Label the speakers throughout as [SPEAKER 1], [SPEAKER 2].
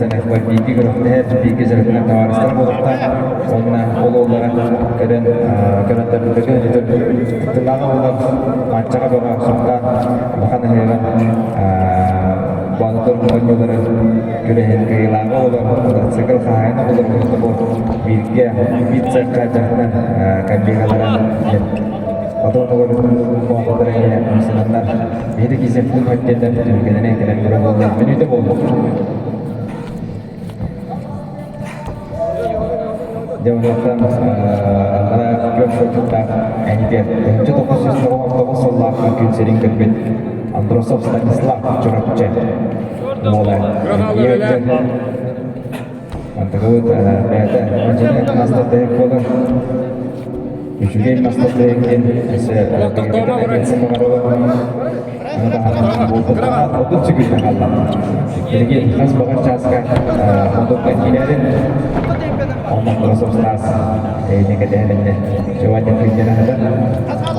[SPEAKER 1] тахсан бииргэ күрэхтэһэр, бииргэ дьарыктанар табаарыстар буолуохтаах. Уонна ол уоллара көрөн көрөттөрбүтүгэр кыттыылаах оҕолор Мааччаҕа бөҕө суптаах улахан ыһыаҕар Боотур оонньуулары күрэһин кыайыылааҕа оҕолор мотоцикл хаһаайына оҕолор бу бииргэ биир цехха дьарыктанар коллегалара диэн Хотон оҕолор эмсэнэннэр биһиги киисэппит диэннэр түһүлгэлэрин кэлэн көрө буолла мүнүүтэ буолла. Дьэ онуоттан ара күөх курдуктаах эҥитиэр 1999 сыллаах күн сирин көрбүт Андросов Станислав Чурапчы уола Антыгыбыт бэйэтэ дьиҥэ мастардаһык буолар. Үчүгэй мастардаһык диэн өссө Отут сүгүрдэ хаалла. Билигин хас баҕар чааска мотуктан киирэрин онно Андросов Стас эйне кэтэһэлиннэ. Сегодня күннэрэ хатар.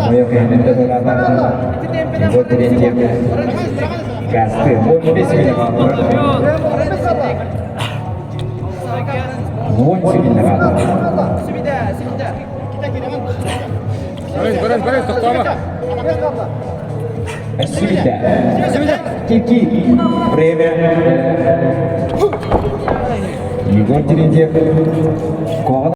[SPEAKER 1] Мое кэһиннэ тураата. Егор Терентьев Гасты. 15 секунд. 10 секунд хаалла.
[SPEAKER 2] Көрөн, көрөн, тохтоомо.
[SPEAKER 1] Сюда. Кики. Время. Егор Терентьев.